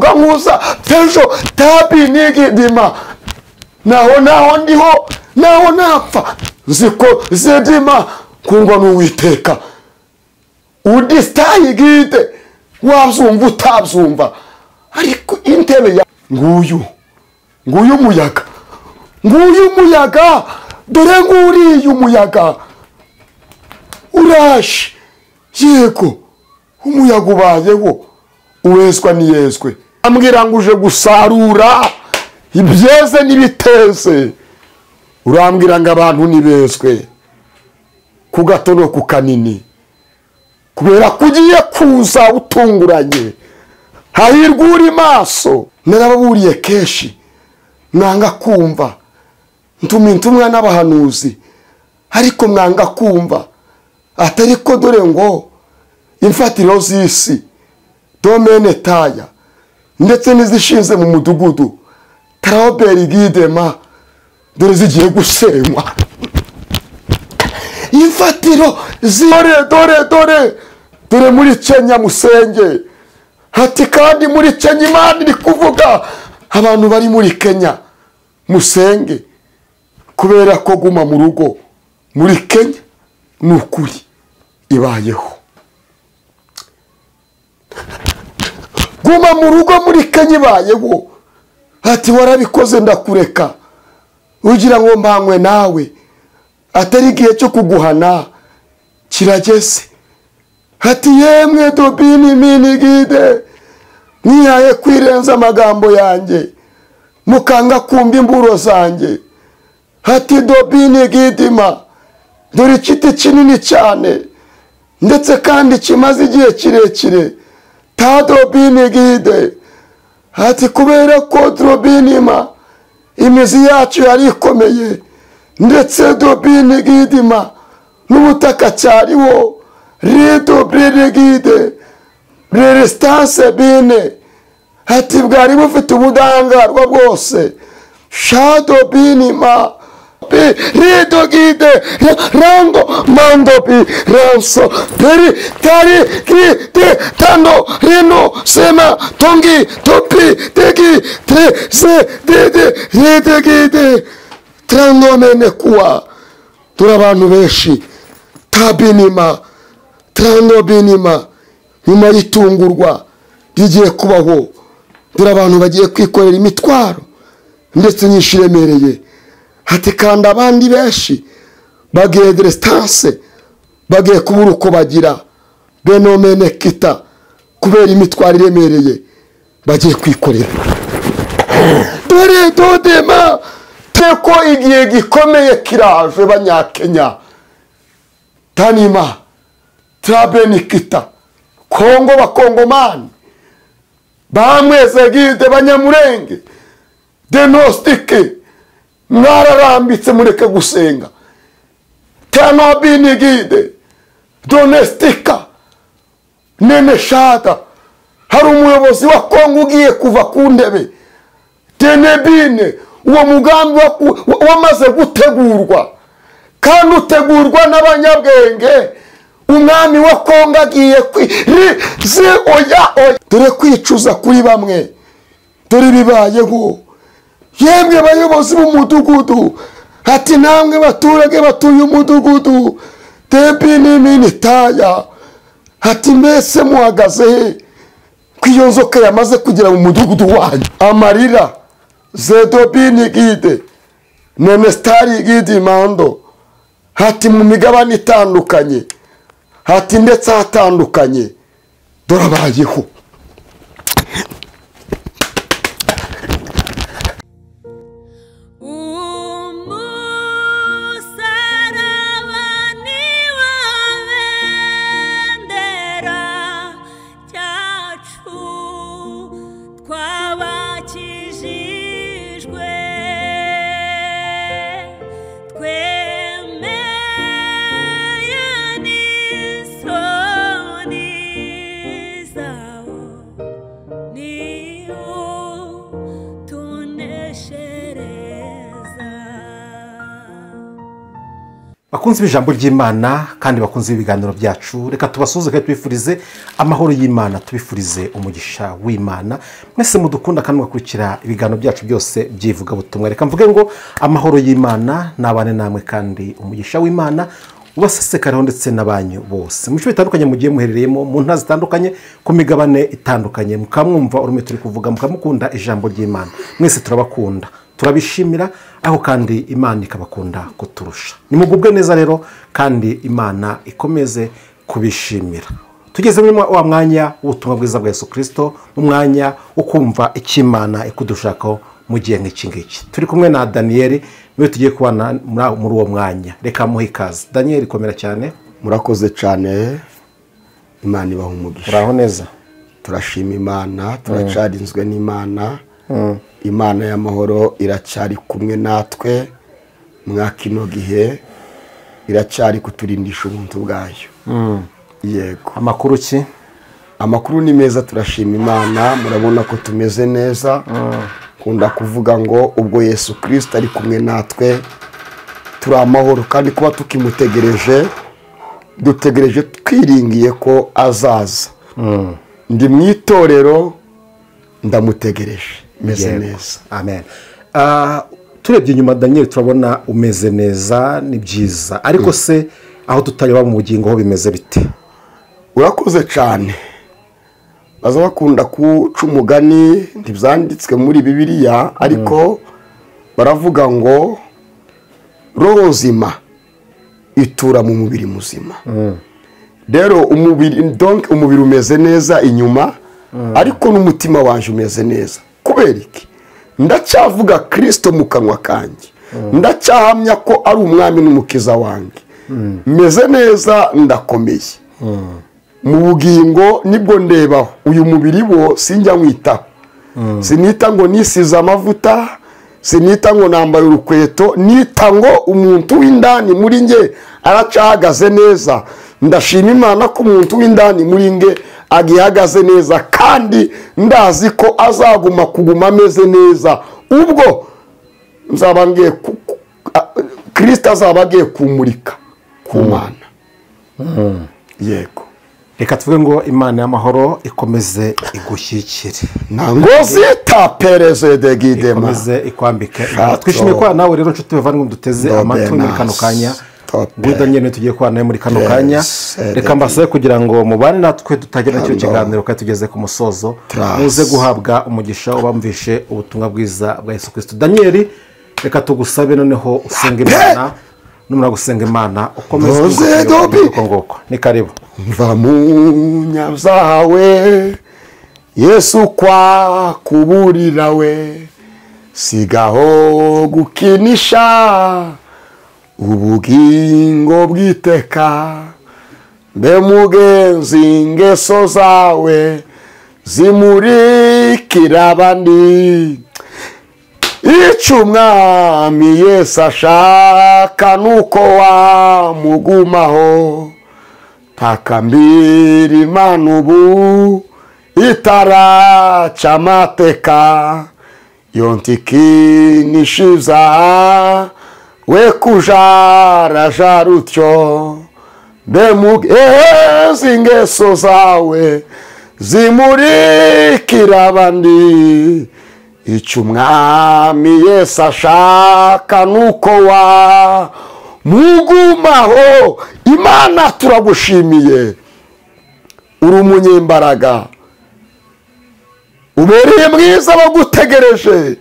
Ndavuga nkuza Peugeot tabinigidima. Naho naho ndiho naho napfa nziko zedima kungwa n'Uwiteka. Udistayigide wazumva utabyumva, ariko intebe ya nguyu nguyu umuyaga, nguyu umuyaga, dore nguriye umuyaga uraje. Yego umuyaga ubayeho, uwezwa niyezwe. Ambwira ngo uje gusarura ibyeze n'ibiteze, urambwira ngo abantu nibezwe ku gato no ku kanini, kubera kugiye kuza utunguranye. Hahirwa uri maso. Narababuriye kenshi mwanga kumva, ntuma intumwa n'abahanuzi ariko mwanga kumva. Atari ko dore ngo imfatiro z'isi domene taya ndetse n'izishinze mu mudugudu taroberi gidema dore zigiye gusenywa. Imfatiro zore dore dore dore muri Kenya musenge. Hati kandi muri Kenya Imana iri kuvuga abantu bari muri Kenya musenge, kubera ko guma mu rugo muri Kenya nukuri ibayeho. Guma mu rugo muri Kenya ibayeho. Ati warabikoze ndakureka ugira ngo mbanywe nawe, atari igihe cyo kuguhana kirageze. Ati yemwe dobini minigide mwihaye kwirenza amagambo yanjye mukanga kumva imburo zanjye. Ati dobini gidima dore igiti kinini cyane ndetse kandi kimaze igihe kirekire ta dobini gide. Ati kubera ko drobinima imizi yacu yari ikomeye ndetse dobini gidima n'ubutaka cyariwo rido brigide resistance bine. Ati bwari bufite ubudahangarwa bwose shado binima rido gide rango mando bi ranso peri tari ki te tando rino sema tongi topi tegi tre se de de rede gide trando mene kuwa. Turi abantu benshi tabinima trando binima nyuma y'itungurwa rigiye kubaho. Dore abantu bagiye kwikorera imitwaro ndetse nyinshi iremereye. Hati kandi abandi benshi bagiye distance bagiye kubura uko bagira benomene kita kubera imitwaro iremereye bagiye kwikorera. Dore dodema teko igihe gikomeye kiraje banyakenya tanima trabenikita Kongo bakongomani bamweze gide banyamurenge denostike mwararambitse mureke gusenga tanobini gide donestika nene shata. Hari umuyobozi wa Kongo ugiye kuva ku ntebe tenebine. Uwo mugambi wamaze gutegurwa kandi utegurwa n'abanyabwenge. Umwami wa Kongo agiye ze oya oya. Dore kwicuza kuri bamwe, dore bibayeho. Yemwe bayobozi b'umudugudu, ati namwe baturage batuye umudugudu tebini minitaya, ati mbese muhagaze he ko iyo nzoka yamaze kugera mu mudugudu wanyu? Amarira zedobini gide nenestari gidi mando. Hati mu migabane itandukanye, hati ndetse hatandukanye, dore abayeho. Twemeye n'isoni zawe. Bakunze ijambo ry'Imana kandi bakunze ibiganiro byacu, reka tubasuhuze kandi tubifurize amahoro y'Imana, tubifurize umugisha w'Imana. Mwese mudukunda kandi mugakurikira ibiganiro byacu byose by'ivugabutumwa, reka mvuge ngo amahoro y'Imana nabane namwe kandi umugisha w'Imana ubasesekaraho ndetse n'abanyu bose mu bice bitandukanye mugiye muherereyemo, mu ntara zitandukanye, ku migabane itandukanye, mukamwumva urumwe turi kuvuga, mukamukunda ijambo ry'Imana. Mwese turabakunda, turabishimira, aho kandi Imana ikabakunda kuturusha. Nimugubwe neza rero kandi Imana ikomeze kubishimira. Tugeze muri wa mwanya w'ubutumwa bwiza bwa Yesu Kristo, mu mwanya wo kumva icyo Imana ikudushakaho mu gihe nk'iki ngiki. Turi kumwe na Daniel, niwe tugiye kubana muri uwo mwanya. Reka muhe ikaze. Daniel, komera cyane. Murakoze cyane, Imana ibahe umugisha. Uraho neza? Turashima Imana, turacarinzwe n'Imana. Imana y'amahoro iracyari kumwe natwe mwa kino gihe, iracyari kuturindisha ubuntu bwayo. Yego. Amakuru ki? Amakuru ni meza, turashima Imana, murabona ko tumeze neza. Kunda kuvuga ngo ubwo Yesu Kristo ari kumwe natwe turi amahoro, kandi kuba tukimutegereje, dutegereje twiringiye ko azaza. Ndi mu itorero ndamutegereje, meze neza. Amen. Turebye inyuma Daniel turabona umeze neza, ni byiza, ariko se aho tutareba mu bugingo ho bimeze bite? Urakoze cyane. Baza bakunda kuca umugani, ntibyanditswe muri Bibiliya, ariko baravuga ngo roho nzima itura mu mubiri muzima. Rero umubiri, donc umubiri umeze neza inyuma, ariko n'umutima wanje umeze neza. Kubera iki? Ndacyavuga Kristo mu kanwa kanjye, ndacyahamya ko ari umwami n'umukiza wanjye. Meze neza, ndakomeye mu bugingo, nibwo ndebaho. Uyu mubiri wo sinjya nkwitaho, sinita ngo nisize amavuta, sinita ngo nambaye urukweto, nita ngo umuntu w'indani muri nge aracahagaze neza. Ndashima Imana ko umuntu w'indani muri nge agihagaze neza, kandi ndazi ko azaguma kuguma ameze neza ubwo nzaba ngiye Kristo azaba agiye kumurika ku Mana. Yego. Reka tuvuge ngo Imana y'amahoro ikomeze igushyikire, nangozi tapereze de gidema, ikomeze ikwambike. Twishimiye ko nawe rero nshuti bavandimwe duteze amatwi muri kano kanya. Nguyu Daniel tugiye kubana nawe muri kano kanya. Reka mbasabe kugira ngo mubane natwe tutagira kino kiganiro kandi tugeze ku musozo, muze guhabwa umugisha ubamvishe ubutumwa bwiza bwa Yesu Kristo. Daniel, reka tugusabe noneho usenge Imana, numara gusenga Imana ukomeze uko. Ni karibu. Mva mu nyabyawe Yesu kwa kuburira we, sigaho gukinisha ubugingo bw'iteka, mbe mugenzi ingeso zawe zimurikira abandi. Icyo umwami Yesu ashaka nuko wamugumaho, takambira Imana ubu itaraca amateka, yontikinishiza we kujaraja rutyo, mbe mugenzi ingeso zawe zimurikira abandi. Icyo umwami Yesu ashaka nuko wamugumaho. Imana turagushimiye, uri umunyembaraga, ubereye mwiza bagutegereje.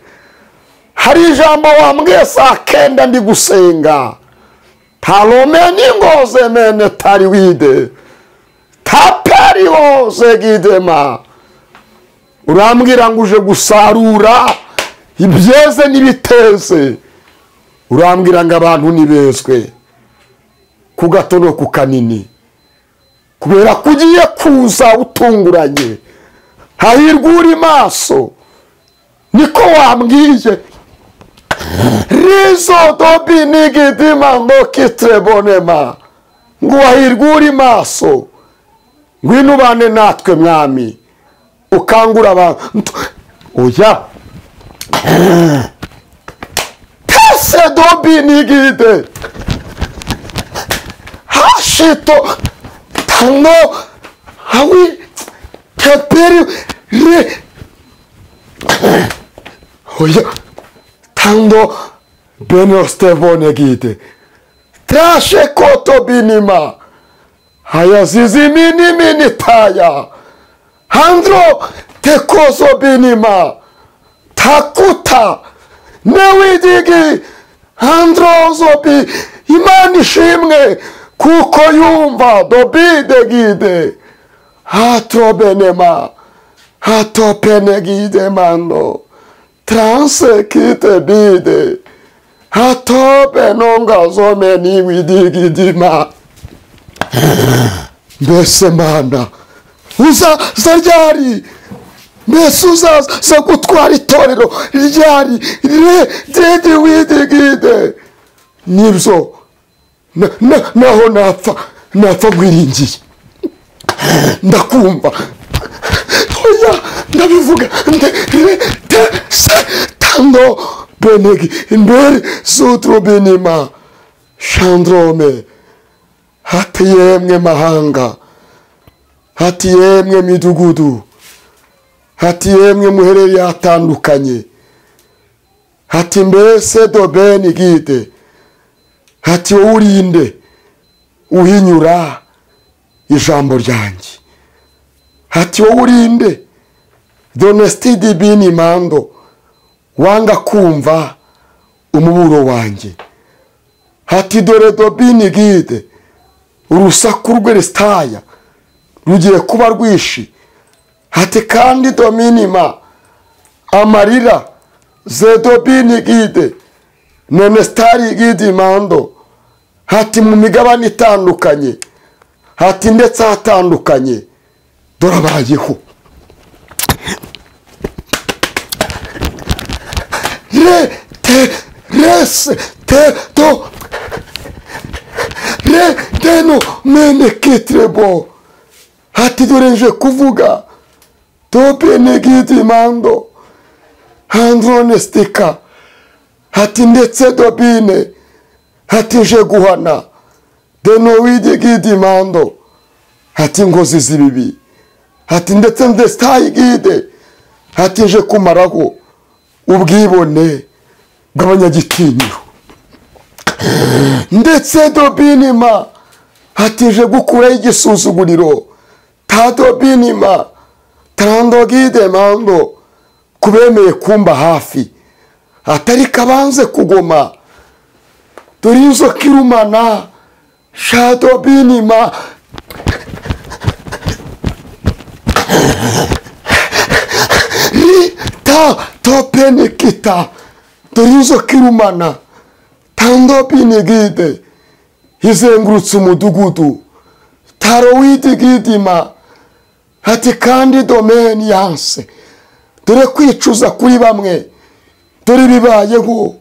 Hari ijambo wambwiye saa 9 ndi gusenga, talome ningoze mene tariwide taperihoze gidema, urambwira ngo uje gusarura ibyeze n'ibiteze, urambwira ngo abantu nibezwe ku gato no ku kanini, kubera ko ugiye kuza utunguranye. Hahirwa uri maso, niko wambwiye. Rizo dobi nigidima ndokitrebonema, ngo hahirwa uri maso, ngwino ubane natwe mwami, ukangura abantu. Oya pese dobi nigide Shito Tano Hawi Teperi Re Oya Tando Benostevone Gide Trashe Koto Binima Hayazizi Mini Mini Taya Handro Tekozo Binima Takuta Newidigi Handrozobi Imana ishimwe kuko yumva dobidegide Hatrobenema Hatopenegide mando Transe kite bide Hatobenonga zomeni widigidima. Mbese mana uzaza ryari? Mbese uzaza gutwara itorero ryari? Re didi widigide. Nibyo naho napfa nkwiringiye ndakumva. Oya ndabivuga re te se tando benegi imbere sutro benima shandrome. Hati yemwe mahanga, hati yemwe midugudu, hati yemwe muherereye atandukanye, hati mbese dobeni gide, hati urinde uhinyura ijambo ryanjye, hati urinde donesti dibini mando wanga kumva umuburo wanjye, hati dore dobini gide urusaku rw'eresitaya rugiye kuba rwishi, hati kandi dominima amarira zedobini gide nenestari gide mando, hati mu migabane itandukanye, hati ndetse hatandukanye dorabayeho. Re te res te do re deno mene kitrebo. Hati dore nje kuvuga dobenegidi mando handronestika, hati ndetse dobine, hati nje guhana denowidigidi mando, hati ngozi zibibi, hati ndetse ndestayigide, hati nje kumaraho ubwibone bw'abanyagitinyiro, ndetse dobinima, hati nje gukuraho igisuzuguriro tadobinima tandogide mando kubemeye kumba hafi, atari kabanze kugoma dore inzoka irumana shadobinima rita topenikita, dore inzoka irumana tandobinigide izengurutse umudugudu tarowidigidima, hati kandi domeni yanse, dore kwicuza kuri bamwe, dore bibayeho.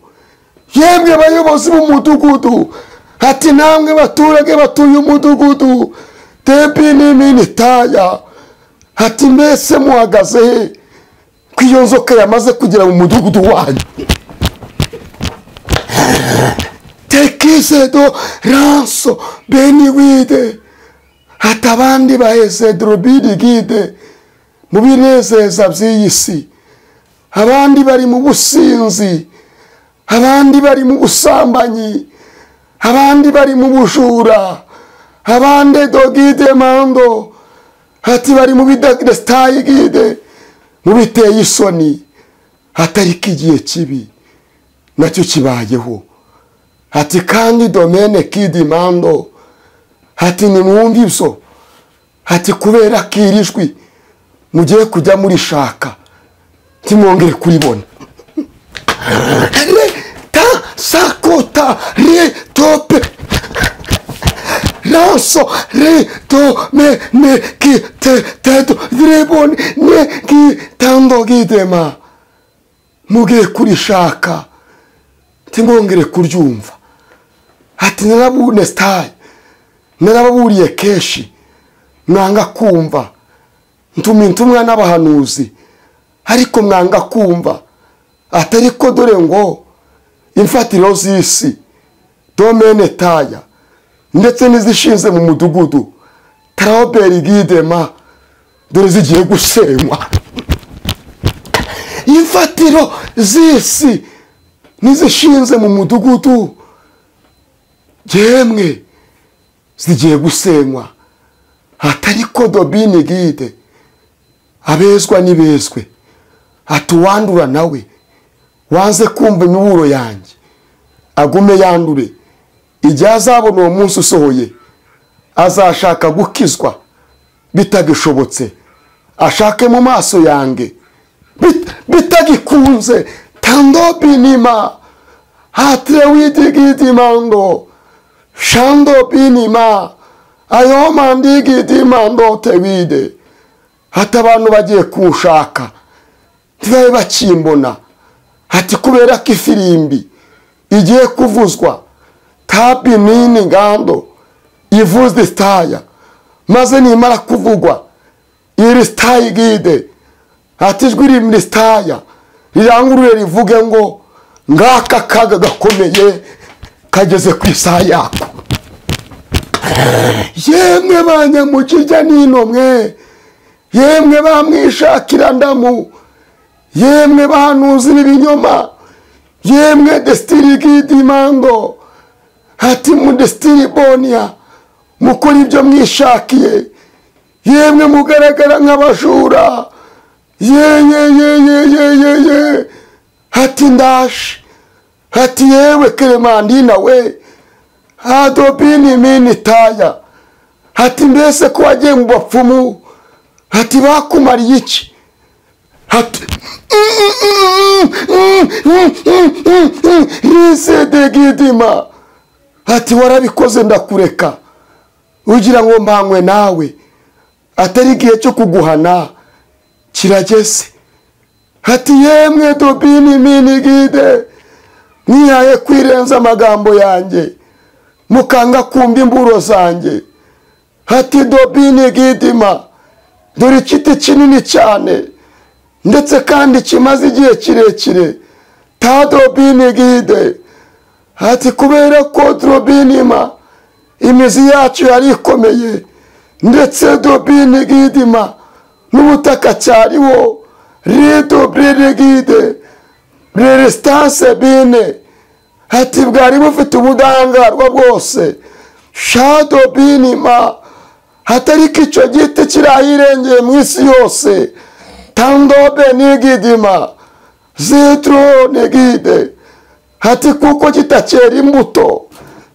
Yemwe bayobozi b'umudugudu, hati namwe baturage batuye umudugudu tebi n'iminitaya, hati mbese muhagaze he ko iyo nzoka yamaze kugera mu mudugudu wanyu? Tekizedo ranso beniwide, hati abandi baheze drobidigide mu binezeza by'iyi si, abandi bari mu businzi, abandi bari mu busambanyi, abandi bari mu bujura, abandi dogide mando, hati bari mu bidestayigide, mu biteye isoni, hatari kigiye kibi nacyo kibayeho. Hati kandi domene kidi mando, hati nimwumva ibyo, hati kubera kirijwi mugiye kujya muri shaka ntimwongere kuribona. Re ta sakota re tope lanso re to me ne ki te te to drebon ne ki tando gidema, mugiye kurishaka ntimwongere kuryumva. Hati narabunestai narababuriye kenshi mwanga kumva, ntuma intumwa n'abahanuzi ariko mwanga kumva, atari ko dore ngo imfatiro z'isi domene taya ndetse n'izishinze mu mudugudu Traoberi gidema dore zigiye gusenywa. Imfatiro z'isi n'izishinze mu mudugudu yemwe zigiye gusenywa. Hatari ko dobini gide abezwa nibezwe, atuwandura nawe wanze kumva imiburo yanjye agume yandure. Igihe azabona uwo munsi usohoye azashaka gukizwa bitagishobotse, ashake mu maso yanjye bitagikunze. Tando binima hatre widigidimando shando binima ayo mandigidimando tewide. Hati abantu bagiye kunshaka ntibabe bakimbona, hati kubera ko ifirimbi igiye kuvuzwa tabi nini ngando ivuze staya, maze nimara kuvugwa iri staya igide, hati ijwi riri staya rirangurure rivuge ngo ngaka kaga gakomeye kageze ku isaha yako. Yemwe banyamukijya nino mwe, yemwe bamwishakira ndamu, yemwe bahanuzi b'ibinyoma, yemwe destirigidimando hati mu destiribonia mukora ibyo mwishakiye, yemwe mugaragara nk'abajura, ye ye ye ye ye ye ye hati ndashi, hati yewe Keremandina we adobini mini taya, hati mbese ko wagiye mu bapfumu, hati bakumariye iki, hati risedegidima, hati warabikoze ndakureka ugira ngo mpanywe nawe, atari igihe cyo kuguhana kirageze. Hati yemwe dobini mini gide mwihaye kwirenza amagambo yanjye mukanga kumva imburo zanjye. Hati dobini gidima dore igiti kinini cyane ndetse kandi kimaze igihe kirekire ta dobini gide, hati kubera ko drobinima imizi yacu yari ikomeye ndetse dobini gidima n'ubutaka cyariwo rido brigide resistance bine, hati bwari bufite ubudahangarwa bwose shado binima, hatari ko icyo giti kirahirengeye mu isi yose tandobe nigidima zitro nigide, hati kuko kitakera imbuto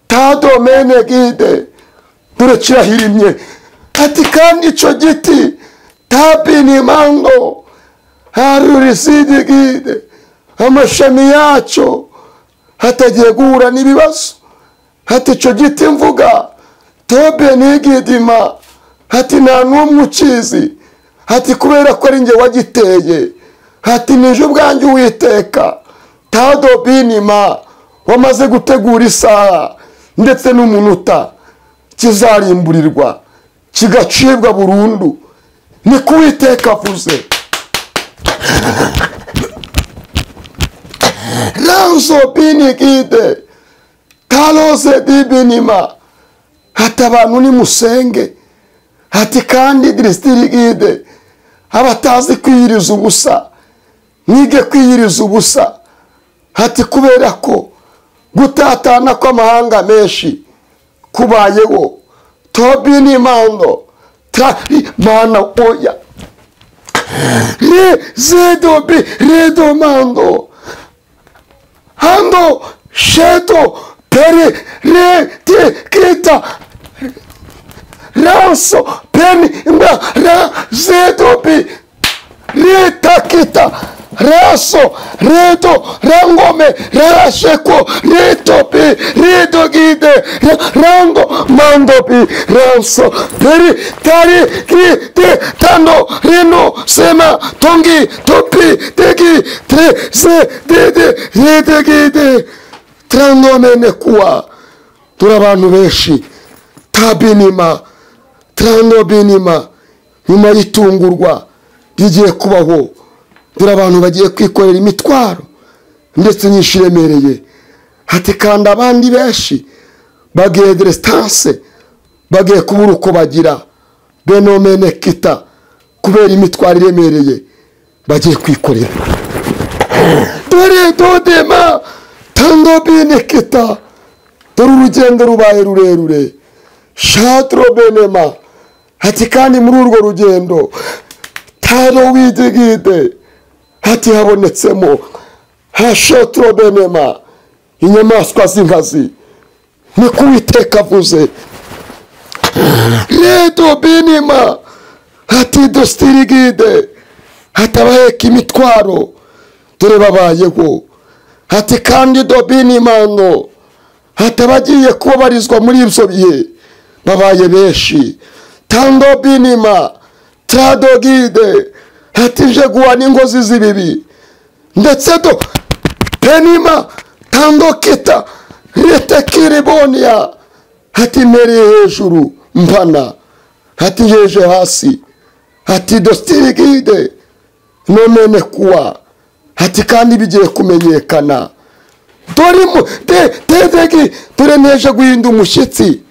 tadomene gide dore kirahirimye. Hati kandi icyo giti tabinimango harurisidi gide amashami yacyo hatagiye guhura n'ibibazo. Hati icyo giti mvuga tobe nigidima, hati nta n'umwe ukizi, hati kubera ko ari njye wagiteye, hati nije ubwanjye Uwiteka tadobinima wamaze gutegura isaha ndetse n'umunota kizarimburirwa kigacibwa burundu. Ni ko Uwiteka avuze. Ranzo binigide talose dibinima, hati abantu nimusenge, hati kandi diristirigide abatazi kwiyiriza ubusa mwige kwiyiriza ubusa, hati kubera ko gutatana kw'amahanga menshi kubayeho tobinimando tra mana oya re zedobi redomando hando sheto peri re te kreta ranso peni mba ra zedobi retakita raso redo rangome rasheko retopi redogide rango mandopi ranso peri tari ki te tando reno sema tongi topi tegi tre se dede redegide trandomene kuwa. Turi abantu benshi tabinima trandobinima nyuma y'itungurwa rigiye kubaho. Dore abantu bagiye kwikorera imitwaro ndetse nyinshi iremereye, hati kandi abandi benshi Bagiye distance, bagiye kubura uko bagira benomene kita kubera imitwaro iremereye bagiye kwikorera. Dore dodema tando bene kita, dore urugendo rubaye rurerure shatro benema. Hati kandi muri urwo rugendo taro widigide, hati habonetsemo hashatro benema inyamaswa z'inkazi. Niko Uwiteka avuze. Redo benema hati dostirigide, hatabaheka imitwaro dore babayeho. Hati kandi dobinimano, hatabagiye kubabarizwa muri ibyo bihe babaye benshi. Tando binima tradogide, hatije guha n'ingozi z'ibibi ndetse do penima tando kita retekiribonia, hati mereye hejuru mpana, hati jeje hasi, hati dostirigide nomene kuwa. Hati kandi bigiye kumenyekana. Dore tedegi, dore neje guhinda umushyitsi.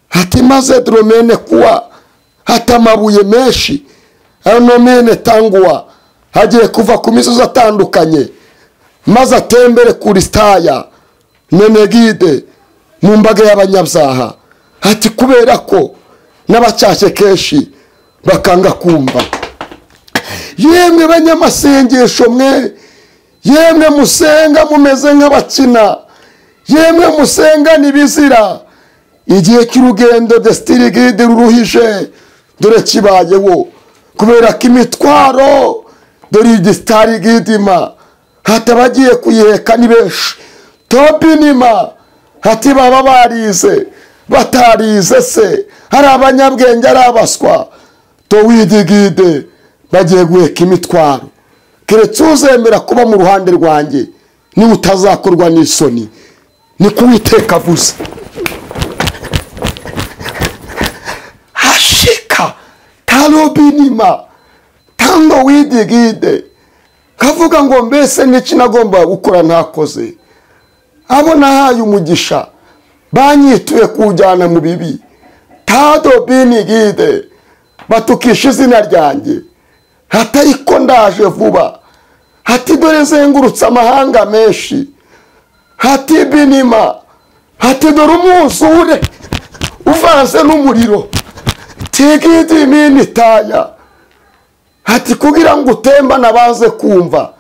Hati maze dromene kuwa, hati amabuye menshi anomene tanguwa hagiye kuva ku misozi atandukanye, maze atembere kuri staya nenegide mu mbaga y'abanyabyaha. Hati kubera ko n'abacyashye kenshi bakanga kumva. Yemwe banyamasengesho mwe, yemwe musenga mumeze nk'abakina, yemwe musenga nibizira, igihe cy'urugendo destirigide ruruhije dore kibayeho kubera ko imitwaro dore igistarigidima hatabagiye kuyiheka ni benshi. Tobinima hati baba barize batarize se, hari abanyabwenge ari abaswa towidigide bagiye guheka imitwaro. Keretse uzemera kuba mu ruhande rwanjye niba utazakorwa n'isoni. Niko Uwiteka avuze. Hashika tarobinima tando widigide, kavuga ngo mbese n'iki nagomba gukora ntakoze. Abo nahaye umugisha banyituye kujyana mu bibi. Tado binigide batukisha izina ryanjye. Hatari ko ndaje vuba. Hati dore zengurutse amahanga menshi. Hati binima, hati dore umwuzure uvanze n'umuriro. Tigidi minitaya, hati kugira ngo utemba nabaze kumva.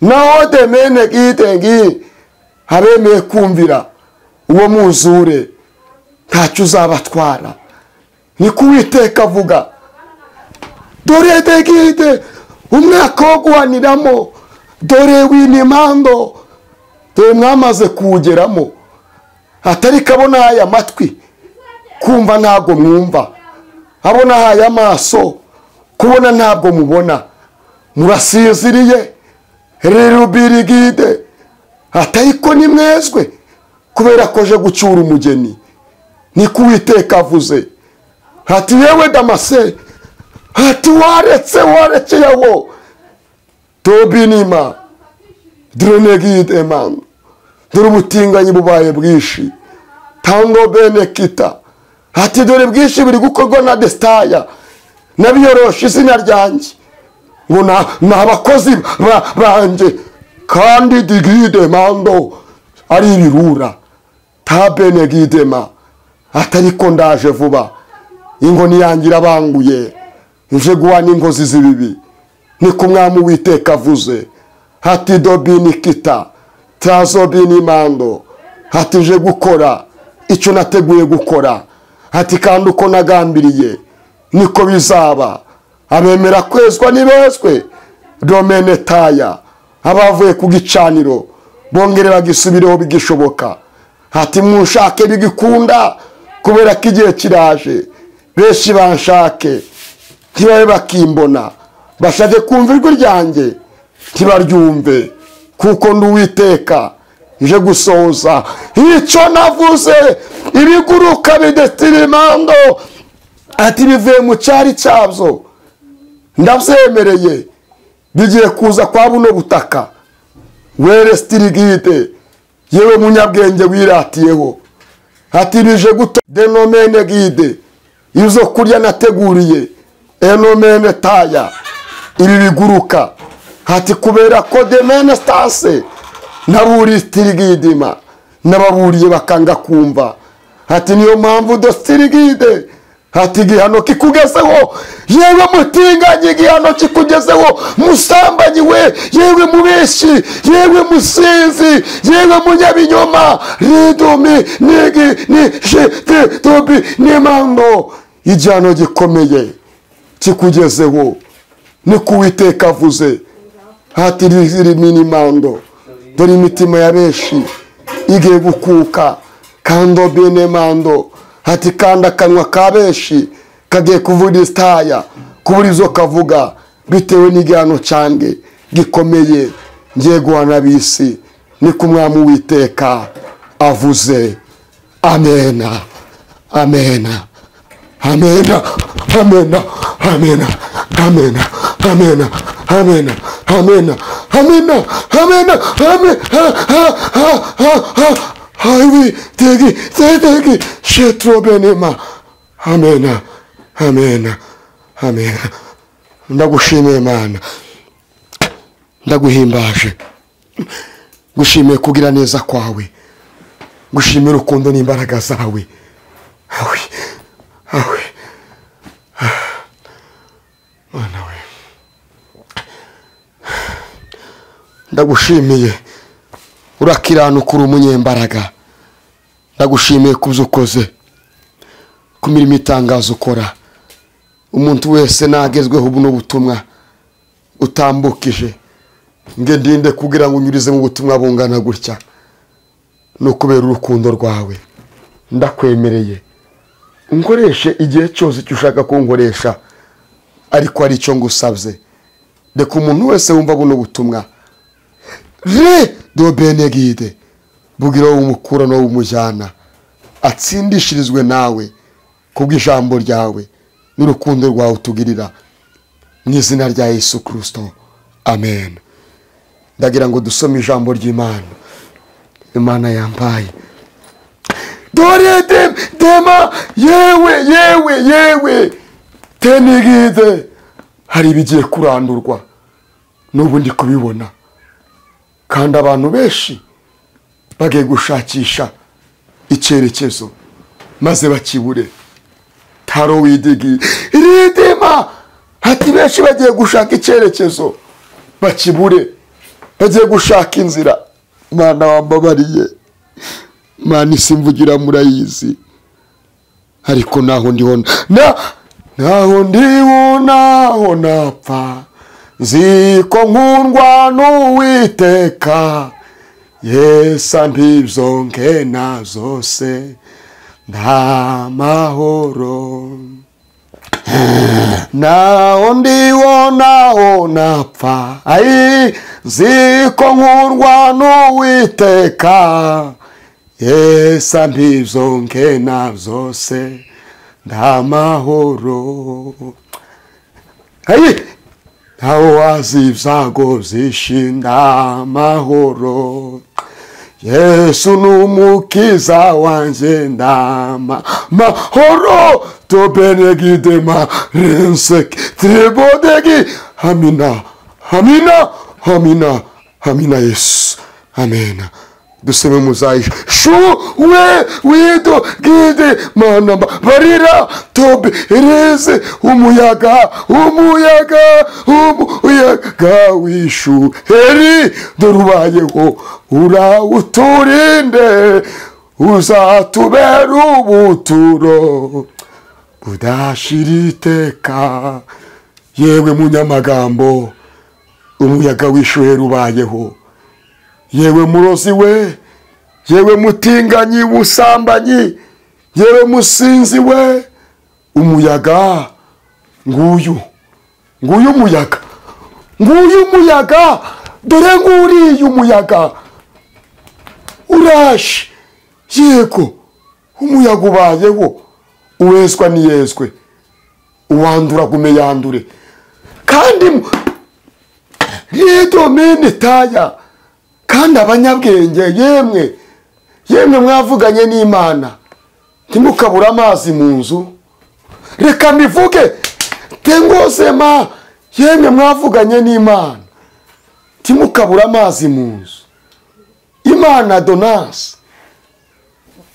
Naho demene gitengi habemeye kumvira uwo mwuzure ntacyo uzabatwara. Niko Uwiteka avuga. Dore degide umwaka wo guhaniramo, dore winimando, dore mwamaze kuwugeramo. Hatari kabona aya matwi kumva ntabwo mwumva, abona aya maso kubona ntabwo mubona, murasinziriye rerubirigide. Hatari ko nimwezwe kubera koje gucyura umugeni. Niko Uwiteka avuze. Hati yewe Damase, hati waretse warekeyeho tobinima drenegide man, dore ubutinganyi bubaye bwinshi. Tango bene kita, hati dore bwinshi biri gukorwa na destaya nabiyoroshe izina ryanjye ngo ni abakozi banjye, kandi digide mando ari ibirura tabenegidema. Atari ko ndaje vuba, ingoni yanjye irabanguye, nje guha n'ingozi z'ibibi. Niko Umwami Uwiteka avuze. Hati dobini kita trazobini mando, hati nje gukora icyo nateguye gukora. Hati kandi uko nagambiriye niko bizaba. Abemera kwezwa nibezwe domene taya, abavuye ku gicaniro bongere bagisubireho bigishoboka. Hati munshake bigikunda kubera ko igihe kiraje benshi banshake ntibabe bakimbona, bashake kumva ijwi ryanjye ntibaryumve, kuko ndi Uwiteka nje gusohoza icyo navuze. Ibiguruka bidestirimando, ati bivuye mu cyari cyabyo ndabyemereye, bigiye kuza kwa buno butaka. Were stirigide, yewe munyabwenge wiratiyeho, Ati bije guto denomene gide izo kurya nateguriye enomene taya ibi biguruka. Ati kubera ko demene stase naburi tirigidima nababuriye bakanga kumva. Ati niyo mpamvu dostirigide. Ati igihano kikugezeho, yewe mutinganyi, igihano kikugezeho, musambanyi we, yewe mubeshi, yewe musinzi, yewe munyabinyoma, ridumi nigi ni shiti tobi ni mando. Igihano gikomeye kikugezeho, ni kuwiteka avuze. Ati rimini mando, dore imitima ya benshi igiye gukuka kando bene mando. Ati kandi akanwa ka benshi kagiye kuvuga istaya kubura izo kavuga bitewe n'igihano cyange gikomeye ngiye guhana bisi, ni ku mwami Uwiteka avuze. Amena, amena, amena, amena, amena, amena, amena, amena, amena, amena, amena, amena, ha ha ha ha. Aiwi tegi tegi shetro benema. Amena, amena, amena. Ndagushimiye Mana, ndaguhimbaje, gushimiye kugira neza kwawe, gushimiye urukundo n'imbaraga zawe. Awe, awe, Mana we, ndagushimiye urakiranuka uri umunyembaraga. Ndagushimiye kubyo ukoze, ku mirimo itangazo ukora. Umuntu wese nagezweho buno butumwa utambukije, nge ndinde kugira ngo unyurize mu butumwa bungana gutya, no kubera urukundo rwawe. Ndakwemereye unkoreshe igihe cyose icyo ushaka kunkoresha, ariko ari cyo ngusabye. Reka umuntu wese wumva buno butumwa re do benegide bugira umukura no umujyana, atsindishirizwe nawe kubw'ijambo ryawe n'urukundo rwawe utugirira, mu izina rya Yesu Kristo, amen. Ndagira ngo dusome ijambo ry'Imana. Imana yambaye dore dema, yewe yewe yewe tenigide. Hari ibigiye kurandurwa n'ubu ndi kubibona, kandi abantu benshi bagiye gushakisha icyerekezo maze bakibure. Taro widigi ridima. Ati benshi bagiye gushaka icyerekezo bakibure, bagiye gushaka inzira. Mana wambabariye, Mana isimvugira murayizi, ariko naho ndibona na naho ndibona ho napfa, nzi ko nkundwa n'Uwiteka, Yesu ambibyo nkena zose ndamahoro. Naho ndibona ho napfa, ai nzi ko nkundwa n'Uwiteka, Yesu ambibyo nkena zose ndamahoro. Ai ntawe wazi ibyago byishinda amahoro, Yesu n'umukiza wanjye ndama mahoro. Tobenegidema rensek tribodegi. Amina, amina, amina, amina Yesu, amena. Duseme muzayisha shu we wido gide mana barira tobe reze umuyaga, umuyaga, umuyaga wishu heri dorubayeho urawuturinde uzatubera ubuturo budashira iteka. Yewe munyamagambo, umuyaga w'ishuheri ubayeho. Yewe murozi we, yewe mutinganyi busambanyi, yewe musinzi we, umuyaga nguyu, nguyu umuyaga, nguyu umuyaga, dore nguriye umuyaga uraje. Yego umuyaga ubayeho, uwezwa niyezwe, uwandura gume yandure. Kandi ridomene taya, kandi abanyabwenge yemwe, yemwe mwavuganye n'Imana, Ntimukabure amazi mu nzu. Reka mbivuge tengozema, yemwe mwavuganye n'Imana. Ntimukabure amazi mu nzu. Imana donasi,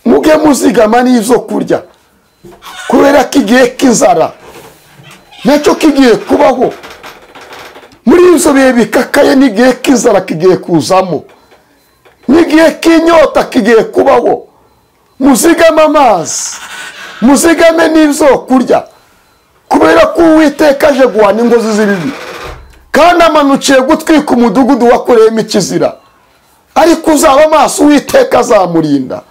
muge muzigama n'ibyo kurya, kubera ko igihe k'inzara nacyo kigiye kubaho. Muri ibyo bihe bikakaye n'igihe k'inzara kigiye kuzamo, n'igihe k'inyota kigiye kubaho. Muzigame amazi, muzigame n'ibyo kurya, kubera ko Uwiteka aje guhana ingozi z'ibibi, kandi amanukiye gutwika umudugudu wakoreyemo ikizira. Ariko uzaba amaso Uwiteka azamurinda,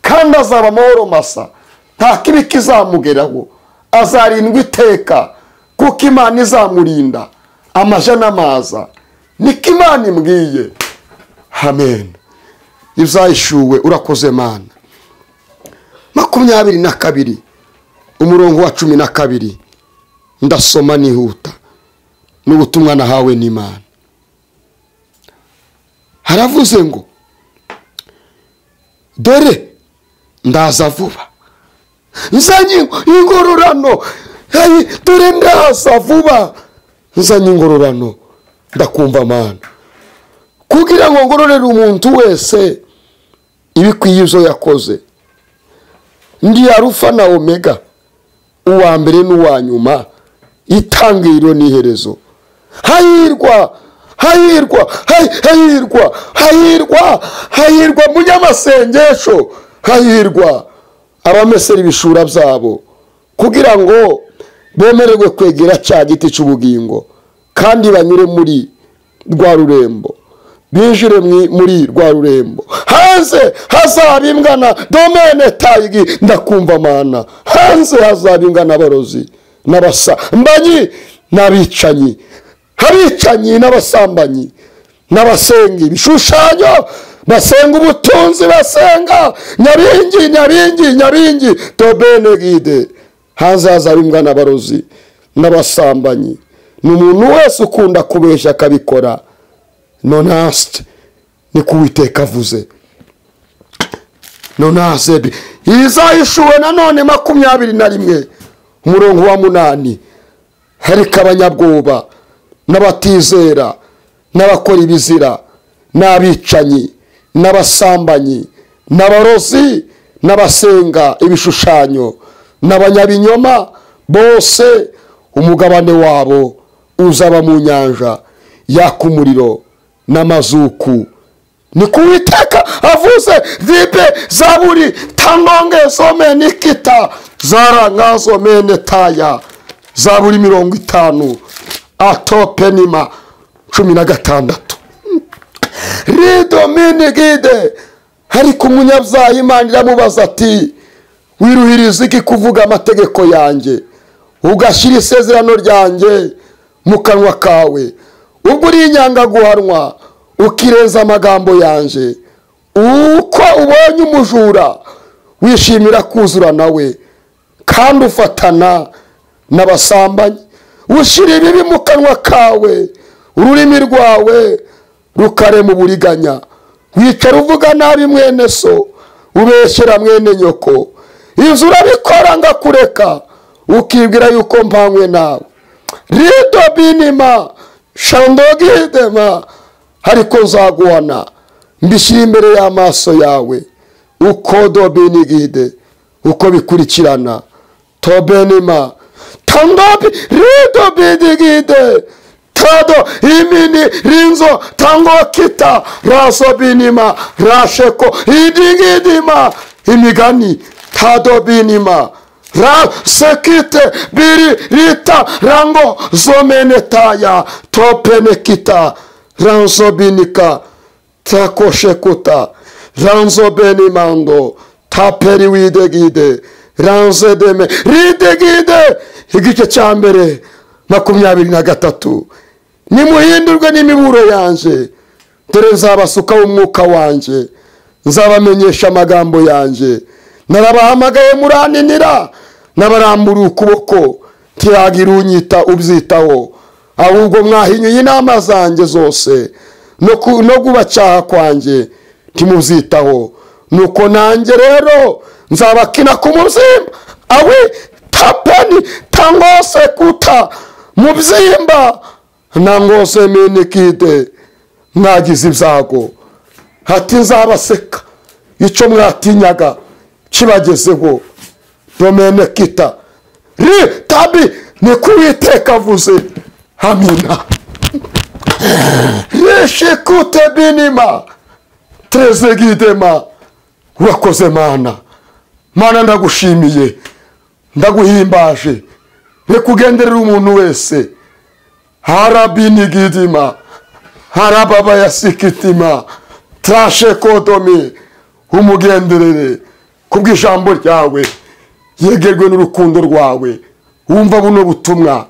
kandi azaba amahoro masa, nta kibi kizamugeraho. Azarindwa iteka, kuko Imana izamurinda amaja n'amaza. Niko Imana imbwiye. Amen. Izahishuwe. Urakoze Mana. 22 umurongo wa 12, ndasoma nihuta, n'ubutumwa nahawe n'Imana. Haravuze ngo dore ndaza vuba, nzanye ingororano. Dore ndaza vuba, nzanye ingororano. Ndakumva Mana, kugira ngo ngororere umuntu wese ibikwiye ibyo yakoze. Ndi Arufa na Omega, uwa mbere n'uwa nyuma, itangiriro n'iherezo. Hahirwa, hahirwa, hahirwa, hahirwa, hahirwa munyamasengesho, hahirwa abamesera ibishura byabo, kugira ngo bemererwe kwegera cya giti cy'ubugingo, kandi banyure muri rwa rurembo, binjire muri rwa rurembo. Hanze hazaba imbwa na domene tayigi. Ndakumva Mana. Hanze hazaba imbwa n'abarozi n'abasambanyi n'abicanyi, abicanyi n'abasambanyi n'abasenga ibishushanyo, basenga ubutunzi, basenga nyabingi nyabingi nyabingi tobene gide. Hanze hazaba imbwa n'abarozi n'abasambanyi, n'umuntu wese ukunda kubeshya akabikora. Nonast, niko Uwiteka avuze. Nonasebe. Izahishuwe nanone 21 umurongo wa 8. Hariko abanyabwoba n'abatizera n'abakora ibizira n'abicanyi n'abasambanyi n'abarozi n'abasenga ibishushanyo n'abanyabinyoma bose, umugabane wabo uzaba mu nyanja yaka umuriro n'amazuku. Niko Uwiteka avuze. Vipe zaburi tangonge some nikita zarangazo mene taya. Zaburi 50 atopenima 16. Rido minigide. Ariko umunyabyaha Imana iramubaza ati wiruhiriza iki kuvuga amategeko yanjye, ugashyira isezerano ryanjye mu kanwa kawe, ubwo uri inyanga guhanwa ukireza amagambo yanjye? Uko ubonye umujura wishimira kuzura nawe, kandi ufatana n'abasambanyi, ushyira ibibi mu kanwa kawe, ururimi rwawe rukarema uburiganya. Wicara uvuga nabi mwene so, ubeshyera mwene nyoko. Inzu urabikora ngakureka, ukibwira yuko mpanywe nawe. Rido binima shandogidema, ariko nzaguhana mbishyira imbere y'amaso yawe. Uko dobinigide, uko bikurikirana. Tobenima tandobi rido bidigide tado imini rinzo tango kita raso binima rasheko idigidima. Imigani tado binima ra sekite biri rita rango zomenetaya topenekita ranzo binika takoshekuta ranzo benimando taperi widegide ranze deme ridegide. Igice cya mbere 23. Nimuhindurwe n'imiburo yanjye, dore nzabasuka umwuka wanjye, nzabamenyesha amagambo yanjye. Narabahamagaye muraninira, nabarambura ukuboko, ntiyagira unyita ubyitaho. Ahubwo mwahinyuye inama zanjye zose, no kubacyaha kwanjye ntimuzitaho. Nuko nanjye rero Nzabakina ku mubyimba awe tapeni tangose kuta mubyimba nangose menikide. Mwagize ibyago, hati nzabaseka icyo mwatinyaga kibagezeho. Domene kita ri tabi ni kuwiteka avuze. Amina. Rishikute binima trezegidema. Urakoze Mana. Mana ndagushimiye, ndaguhimbaje. Rekugenderera umuntu wese. Harabinigidima harababa yasikitima trashe kodomi. Umugenderere kubw'ijambo ryawe, yegerwe n'urukundo rwawe. Wumva buno butumwa,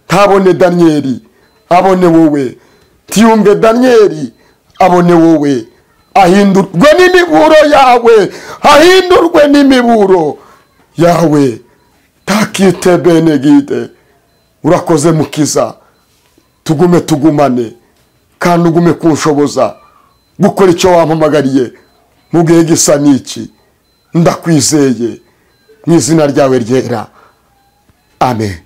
ntabone Danieli abone wowe, ntiyumve Danieli abone wowe. Ahindurwe n'imiburo yawe, ahindurwe n'imiburo yawe. Takite benegide. Urakoze Mukiza, tugume tugumane kandi ugume kunshoboza gukora icyo wampamagariye mu gihe gisa n'iki. Ndakwizeye mu izina ryawe ryera, amen.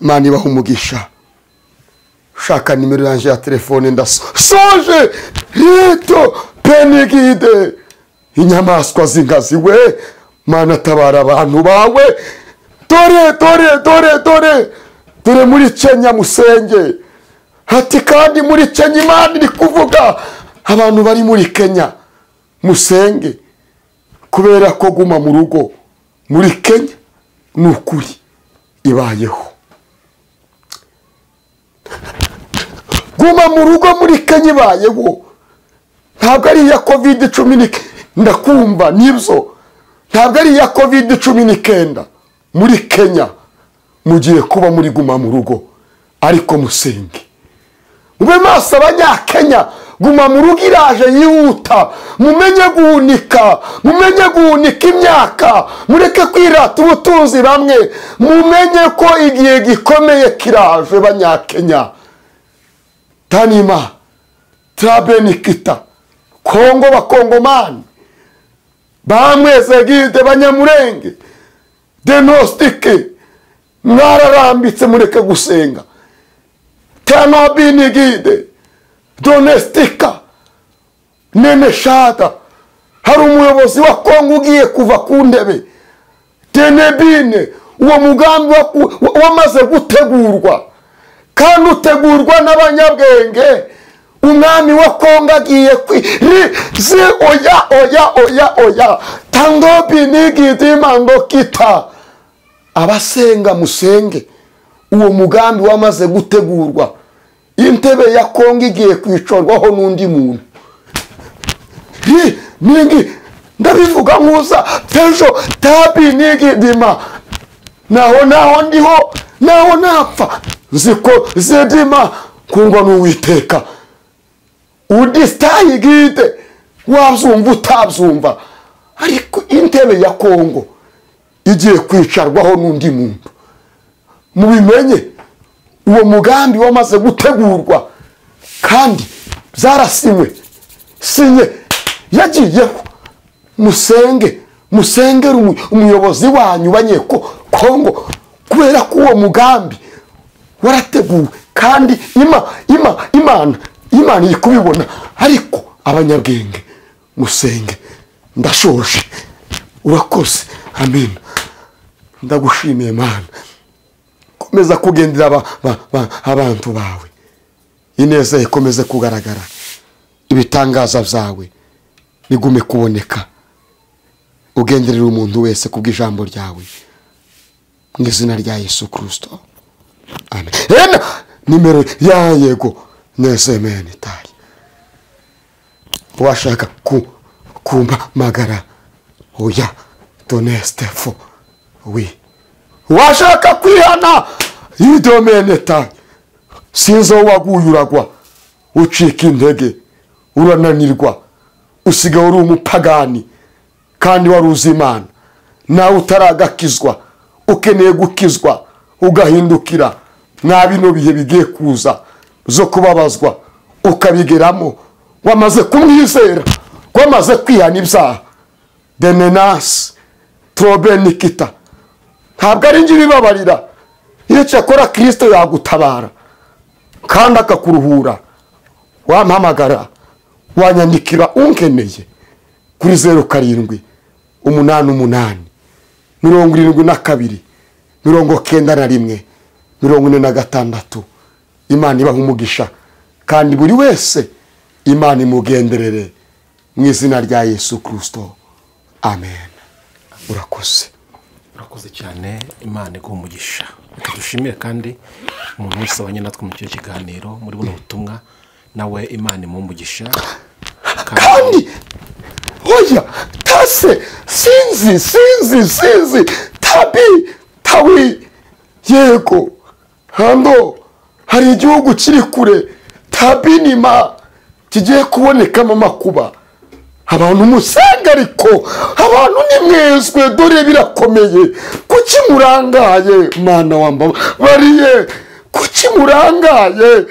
Imana ibahe umugisha. Ushaka nimero yanjye ya telefone ndasoje. Rito penigide. Inyamaswa z'inkazi we, Mana tabara abantu bawe. Dore dore dore dore dore muri Kenya musenge. Hati kandi muri Kenya Imana iri kuvuga. Abantu bari muri Kenya musenge, kubera ko guma mu rugo muri Kenya ni ukuri ibayeho. Guma mu rugo muri Kenya ibayeho. Ntabwo ari iya COVID-19, ndakumva nibyo. Ntabwo ari iya COVID-19 muri Kenya. Mugiye kuba muri guma mu rugo, ariko musenge. Mube maso abanyakenya, guma mu rugo iraje yihuta. Mumenye guhunika, mumenye guhunika imyaka, mureke kwirata ubutunzi bamwe. Mumenye ko igihe gikomeye kiraje banyakenya. Tanima trabenikita Kongo bakongomani bamwezegide banyamurenge denostike mwararambitse, mureke gusenga. Tanabinigide donestika neneshada. Hari umuyobozi wa Kongo ugiye kuva ku ntebe tenebine. Uwo mugambi wamaze gutegurwa kandi utegurwa n'abanyabwenge. Umwami wa Kongo agiye zi oya oya oya oya tango binigidi mango kita. Abasenga musenge, uwo mugambi wamaze gutegurwa. Intebe ya Kongo igiye kwicorwaho n'undi muntu. Ningi ndabivuga nkuza tejo tabi nigidima. Naho naho ndiho, naho napfa ziko zedima kungwa n'Uwiteka. Udistayigide wazumva utabyumva, ariko intebe ya Kongo igiye kwicarwaho n'undi muntu. Mubimenye, uwo mugambi wamaze gutegurwa kandi byarasinywe, sinye yagiyeho. Musenge, musengere umuyobozi wanyu banyeko Kongo, kubera ko uwo mugambi warateguwe kandi Imana iri kubibona. Ariko abanyabwenge musenge. Ndashoje. Urakoze. Amen. Ndagushimiye Mana. Komeza kugendera abantu bawe. Ineza ikomeze kugaragara. Ibitangaza byawe bigume kuboneka. Ugenderera umuntu wese kubw'ijambo ryawe. Mu izina rya Yesu Kristo. Amen. Nimero ya yego nesemeni tari. Washaka kumpa magara oya donestefo oui. Washaka kwihana idomene tari. Sinzo waguye uragwa, ucika intege, urananirwa, usigaye uri umupagani kandi wari uzi Imana. Nawe utaragakizwa, ukeneye gukizwa, ugahindukira. Mwa bino bihe bigiye kuza zo kubabazwa ukabigeramo, wamaze kumwizera, Kwamaze kwihana ibyaha demenasi trobe nikita, ntabwo ari njye ibibabarira. Iyo cyakora Kristo yagutabara kandi akakuruhura. Wampamagara, wanyandikira unkeneye kuri 07 88 72 91 46. Imana ibaha umugisha kandi buri wese Imana imugenderere mu izina rya Yesu Kristo, amen. Urakoze, urakoze cyane. Imana iguha umugisha. Reka dushimire kandi umuntu wese wabanye natwe mu cyo kiganiro muri buno butumwa, nawe Imana imuhe umugisha. Kandi oya tase sinzi sinzi sinzi tabi tawi yego hando hari igihugu kiri kure tabinima kigiye kubonekamo makuba. Abantu musenga, ariko abantu nimwezwe, dore birakomeye. Kuki murangaye? Mana wamba bariye, kuki murangaye?